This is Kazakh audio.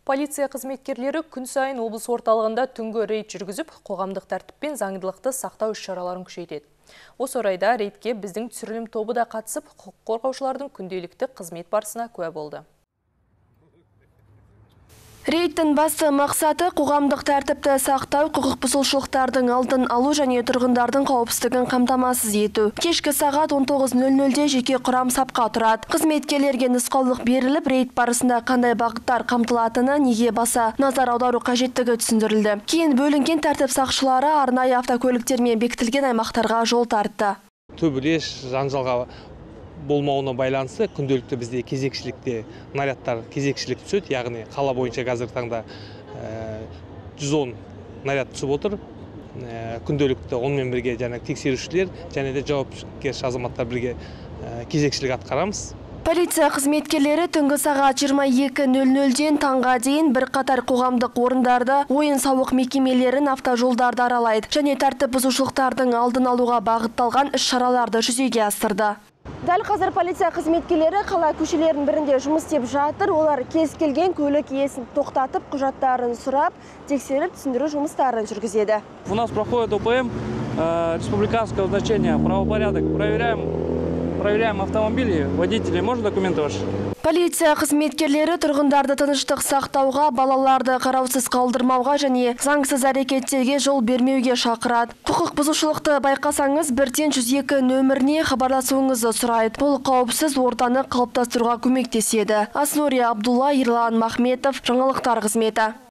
Полиция қызметкерлері күн сайын облыс орталығында түнгі рейд жүргізіп, қоғамдық тәртіп пен заңдылықты сақтау іс-шараларын күшейтеді. Осы орайда рейдке біздің түсірілім тобы да қатысып, құқық қорғаушылардың күнделікті қызмет барысына куә болды. Рейдтің басты мақсаты қоғамдық тәртіпті сақтау, құқық бұзушылықтардың алдын алу және тұрғындардың қауіпсіздігін қамтамасыз ету. Кешкі сағат 19:00-де жеке құрам сапқа тұрады. Қызметкерлерге нұсқаулық беріліп, рейд барысында қандай бағыттар қамтылатыны, неге баса назар аудару қажеттігі түсіндірілді. Кейін бөлінген тәртіп сақшылары арнайы автокөліктермен бекітілген аймақтарға жол тартты. Төбелес, жанжалға болмауына байланысты күнделікті бізде кезекшілікте нарядтар кезекшілік түседі, яғни қала бойынша қазіргі таңда 110 наряд түсіп отыр. Күнделікті онымен бірге және тексерушілер және де жауапкерші азаматтар бірге кезекшілік атқарамыз. Полиция қызметкерлері түнгі сағат 22:00-ден таңға дейін бірқатар қоғамдық орындарды, ойын-сауық мекемелерін, автожолдарды аралайды және тәртіп бұзушылықтардың алдын алуға бағытталған іс-шараларды жүзеге асырды. Дәл қазір полиция қызметкерлері қала көшелерінің бірінде жұмыс істеп жатыр. Олар кез келген көлік иесін тоқтатып, құжаттарын сұрап, тексеріп, түсіндіру жұмыстарын жүргізеді. У нас проходит ОПМ республиканского значения, правопорядок. Проверяем автомобили, водители. Можно документы ваши? Полиция қызметкерлері тұрғындарды тыныштық сақтауға, балаларды қараусыз қалдырмауға және заңсыз әрекеттерге жол бермеуге шақырады. Құқық бұзушылықты байқасаңыз, бірден 102 нөміріне хабарласуыңызды сұрайды. Бұл қауіпсіз ортаны қалыптастыруға көмектеседі. Аснурия Абдулла, Ерлан Махметов, жаңалықтар қызметі.